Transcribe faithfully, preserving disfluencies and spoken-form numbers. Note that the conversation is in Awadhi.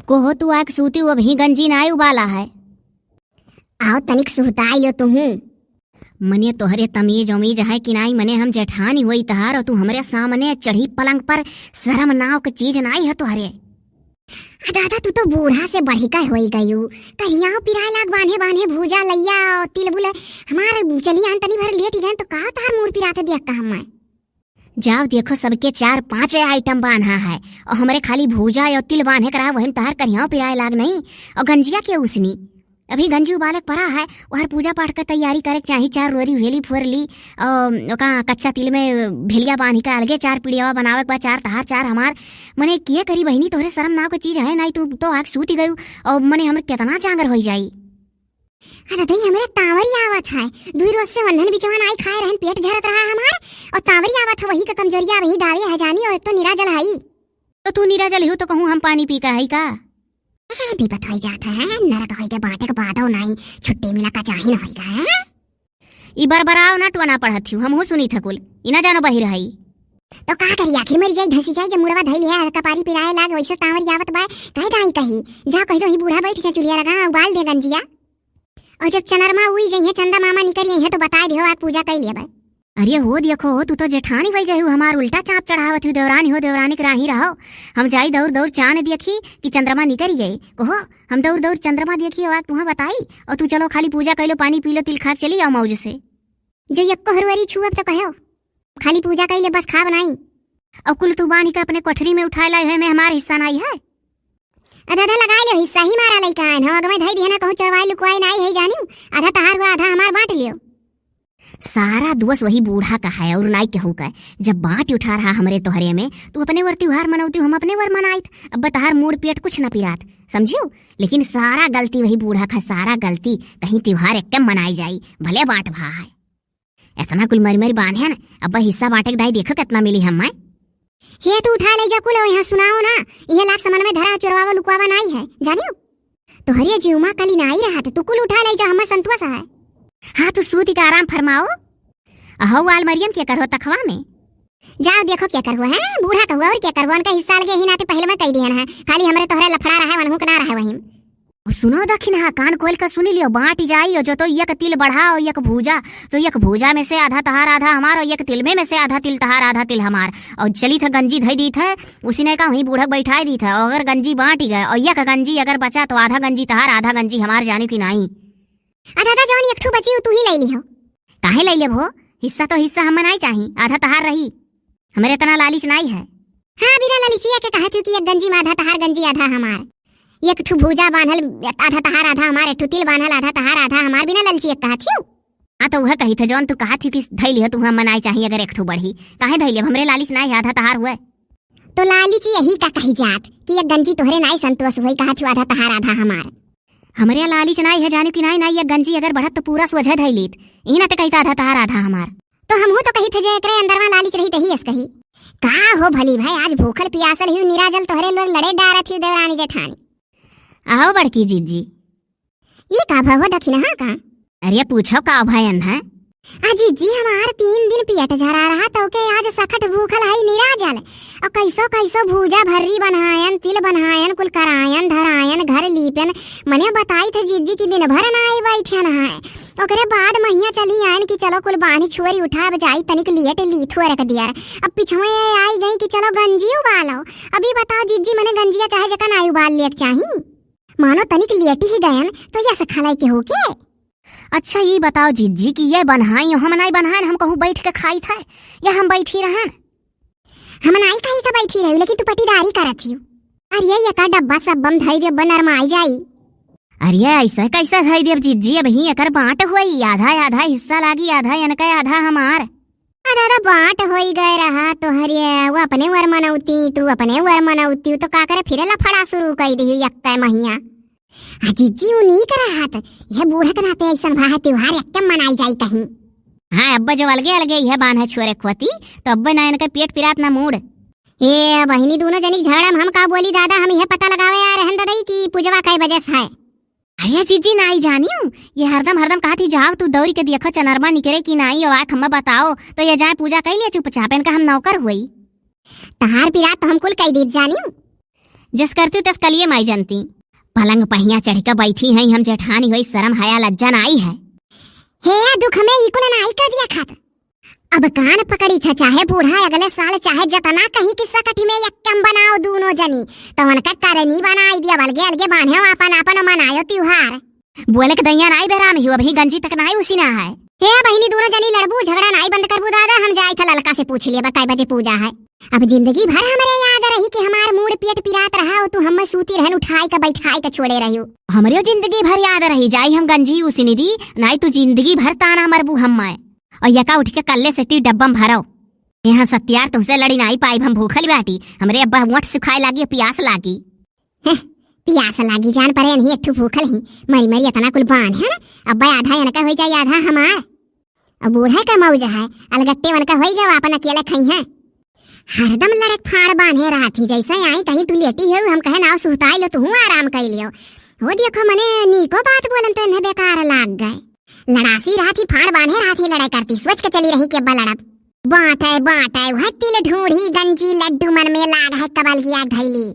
कोहो तू आके सूती, वो अबहीं गंजी नाई उबाला है। आओ तनिक सुहताई लो तुहूँ। मने तोहरे तमीज उमीज है कि नाई? मने हम जेठानी होई तहार और तू हमरे सामने चढ़ी पलंग पर, शर्म नाव के चीज नाई है तोहरे। आ दादा, तू तो बूढ़ा से बढ़िका होई गयू। कहियाओ पिराए लाग बान्हे बान्हे भूजा लइया और तिलबुल। हमार चली आन तनी भर लेट गए तो का तहार मूड़ पिरात देख का हम? जाओ देखो, सबके चार पांच आइटम बान्हा है और हमरे खाली भूजा और तिल बान्हे करा, वही में तहार करियाओ पिराए लाग नहीं। और गंजिया के उसनी, अभी गंजी उबाले के पड़ा है, वहर पूजा पाठ का तैयारी करे के चाही। चार रोरी भेली फोर ली और ओका कच्चा तिल में भेलिया बांधी के अलगे चार पिड़ियावा बनावे के बा, चार तहार चार हमार। मने किए करी बहिनी, तोहरे शर्म नाव के चीज है नाई, तू तो आग सूती गयू और मने हमरे कितना जांगर होई जाई। अरे दई, हमरे तांवरी आवत है। दुई रोज से वंधन बिचवा नाई खाए रहन, पेट झरत रहा हमार। और तांवरी आवत है, वही का कमजोरिया वही दावे है जानी, और एक तो निराजल हई। तो तू निराजल हू तो कहूँ हम पानी पी का हई का? ए, बिपत होई जात है, नरक होई के बाटे के बादो नाई, छुट्टी मिला का चाही न होई का, हैं? ई बरबराओ ना टोना पढ़त हू, हमहू सुनी थकुल, ई ना जानो बहिर हई। तो का करी, आखिर मर जाई, धसी जाई, जब मुड़वा धई लिया, कपारी पिराए लाग, वैसे तांवरी आवत बा, कह दाई कही, जा कह दो, ही बूढ़ा बैठ जा, चुलिया लगा, उबाल दे गंजिया। और जब चंद्रमा उई जइहे, चंदा मामा निकल जइहे, तो बताए दियो, आज पूजा कई लिया बा। अरे हो देखो हो, तू तो जेठानी होई गई हो, हमार उल्टा चाप चढ़ावत हो, देवरानी हो, देवरानी के राही रहो। हम जाई दौड़ दौड़ चान देखी कि चंद्रमा निकल गए। कहो, हम दौड़ दौड़ चंद्रमा देखी और तुहें बताई, और तू चलो खाली पूजा कई लो, पानी पी लो, तिल खा के चली आओ मौज से। जो यक्को हरुअरी छुअब तो कहो, खाली पूजा कई ले, बस खाब नाई। और कुल तू बानी का अपने कोठरी में उठाए लाई है, में हमार हिस्सा नाई है। आ दादा, लगाई लो हिस्सा ही मारा लइका आइन हो, अगवे धई दिहना कहूँ चरवाई लुकवाई नाई है जानियो। आधा तहार हुआ, आधा हमार बांट लियो। सारा दोष वही बूढ़ा का है और नाई केहू का है। जब बांट उठा रहा हमरे तोहरे में, तू अपने वर त्योहार मनौती, हम अपने वर मनाइत। अब तहार मूड़ पेट कुछ न पिरात, समझियो? लेकिन सारा गलती वही बूढ़ा का है, सारा गलती। कहीं त्योहार एक मनाई जाई, भले बांट भा है। एतना कुल मरी मरी बांधे न, अब हिस्सा बांटे के दाई देखो कितना मिली हम्मे। हे तू उठा ले जा कुल, यहाँ सुनाओ ना, इहे लाख समन में धरा चोरवावा लुकवावा नाई है, जानियो? तोहरे जीव मा कली नाई रहा, तो तू कुल उठा ले जा, हम्मे संतोष है। हाँ, तू सूती का आराम फरमाओ। अहो आलमरियन के करहो तखवा में? जाओ देखो क्या करहो है, बूढ़ा कहुआ और क्या करहो, उनका हिस्सा अलगे ही नाते पहले में कई दिहन है, खाली हमरे तोहरे लफड़ा रहे, वनहू के ना रहे वहीं। और सुनो दखिनहा, कान खोल के सुनी लियो, बांटी जाई, और जो तो एक तिल बढ़ा और एक भूजा, तो एक भूजा में से आधा तहार आधा हमार, और एक तिल में, में से आधा तिल तहार आधा तिल हमार। और चली था गंजी धई दी था, उसी ने कहा वहीं बूढ़क बैठाई दी था, और अगर गंजी बांटी गए और एक गंजी अगर बचा तो आधा गंजी तहार आधा गंजी हमार, जाने की नाई। आ दादा, जौन एक ठू बची, उ तू ही ले लिहो। काहे ले लेबो? हिस्सा तो हिस्सा हमें नाई चाही, आधा तहार रही। हमरे इतना लालिच नाई है। हाँ, बिना लालिचिया के कहत हूँ कि एक गंजी में आधा तहार गंजी आधा हमार। एक ठू भूजा बांधल आधा तहार आधा हमार, एक ठू तिल बांधल आधा तहार आधा हमार, बिना लालिचिया के कहत हूँ। हाँ, तो वह कही थे जौन तू कहत हूँ कि धई लिहो तू, हमें नाई चाही अगर एक ठू बढ़ी। काहे धई लेब? हमरे लालिच नाई है, आधा तहार हुए। तो लालिच यही का कही जात कि एक गंजी तोहरे नाई संतोष होई, कहत हूँ आधा तहार आधा हमार। हमरे लालिच नाई है, जाने की नाई, नाई एक गंजी अगर बढ़त तो पूरा सोझे धई लीत। इही नाते कहित आधा तहार आधा हमार। तो हमहू तो कहित है जे एकरे अंदर में लालिच रही तही अस कही। का हो भली भाई, आज भूखल पियासल ही निराजल तोहरे लोग लड़े डारत ही देवरानी जेठानी। आओ बड़की जीजी। ई का भव दखिनहा का? अरे पूछो का भयन है? आ जीजी, हमार तीन दिन पेट झरा रहा, तो के आज सखट भूखल है निराजल। और कैसो कैसो भूजा भर्री बनायन, तिल बनायन, कुल करायन, धरायन, घर लीपन। मने बताई थे जीजी कि दिन भर नाई बैठन है। ओकरे बाद महिया चली आयन कि चलो कुल बानी छोरी उठाब जाई, तनिक लेट ली थोरक दियर। अब पिछवे आई गई कि चलो गंजी उबालो। अभी बताओ जीजी, मने गंजिया चाहे जका नाई उबाल लेक चाही। मानो तनिक लेटी ही गयन तो यस खलाई के हो के। अच्छा, ई बताओ जीजी कि ये बन्हाई, हम नाई बन्हान, हम कहूँ बैठ के खाई था या हम बैठी रहन? हम नाई कहीं से बैठी रही, लेकिन तू पटीदारी करत हियो। अरे ये का डब्बा सब बम धई दे, बनर माई जाई। अरे ऐसा कैसे धई देब जीजी, अब ही एकर बांट हुई, आधा आधा हिस्सा लागी, आधा इनका आधा हमार। अरे, अरे, बांट होई गए रहा तोहरे, वो अपने वर मनौती, तू अपने वर मनौती, तो का करे फिर लफड़ा शुरू कर दी यक्के महिया। आ जीजी, उ नीक रहत, यह बूढ़क नाते ऐसन भा है, त्योहार यक्के मनाई जाई कहीं। हाँ, अब्बा जब अलगे अलगे यह बांध है छोरे खोती, तो अब्बा ना इनका पेट पिरात ना मूड़। ए बहिनी, दोनों जनी के झगड़ा में हम का बोली दादा, हम यह पता लगावे आ रहन ददई कि पूजवा कै बजे से है। अरे जीजी, नाई जानियो, ये हरदम हरदम कहत ही, जाओ तू दौरी के देखो चनरमा निकरे कि नाई, और आख हमें बताओ, तो ये जाए पूजा कई ले चुपचाप, इनका हम नौकर हुई। तहार पिरात तो हम कुल कई दीत जानियो। जस करती तस कलिए माई जनती। पलंग पहिया चढ़ के बैठी हैं हम जेठानी, होई शर्म हया लज्जा नाई है। हे दुख में ई कुल नाई कर दिया खात। अब कान पकड़ी था, चाहे बूढ़ा अगले साल, चाहे जतना कहीं किस्सा कठी में यक्कम बनाओ दूनो जनी, तो उनका करनी बनाई दिया, अलगे अलगे बान्हे आपन आपन मनायो त्योहार। बोले के दैया नाई बेराम ही, अबही गंजी तक नाई उसी ना है। हे बहिनी, दूनो जनी लड़बू, झगड़ा नाई बंद करबू दादा, हम जाई था ललका से पूछ लिया, बताई बजे पूजा है। अब जिंदगी भर हमरे याद रही कि हमार मूड़ पेट पिरात रहा, और तू हम्मे सूती रहन उठाई के बैठाई के छोड़े रहियो। हमरे जिंदगी भर याद रही, जाई हम गंजी उसी निदी, नाई तू जिंदगी भर ताना मरबू हम्मे। और यका उठ के कल्ले से ती डब्बा में भरो। यहाँ सत्यार तुमसे लड़ी नाई पाइब, हम भूखल बाटी, हमरे अब्बा वोट सुखाए लागी, प्यास लागी। हैं, प्यास लागी जान परे नहीं, एक ठू भूखल ही, मरी मरी इतना कुल बान है ना, अब्बा आधा इनका होई जाई, आधा हमार। अब बूढ़ा का मौज है, अलगट्टे उनका होई गया, अपन अकेले खाई हैं। हरदम लड़क फाड़ बान्हे रहत ही, जैसे आई कहीं तू लेटी हो, हम कहे नाव सुहताई लो, तू आराम कर लियो। वो देखो मने नीको बात बोलन तो इन्हें बेकार लाग गए। लड़ासी रहत ही, फाड़ बान्हे रहत ही, लड़ाई करती, सोच के चली रही कि अब्बा लड़ब। बांटे बांटे वह तिल ढूंढी गंजी लड्डू मन में लाग है कबल की आग धैली।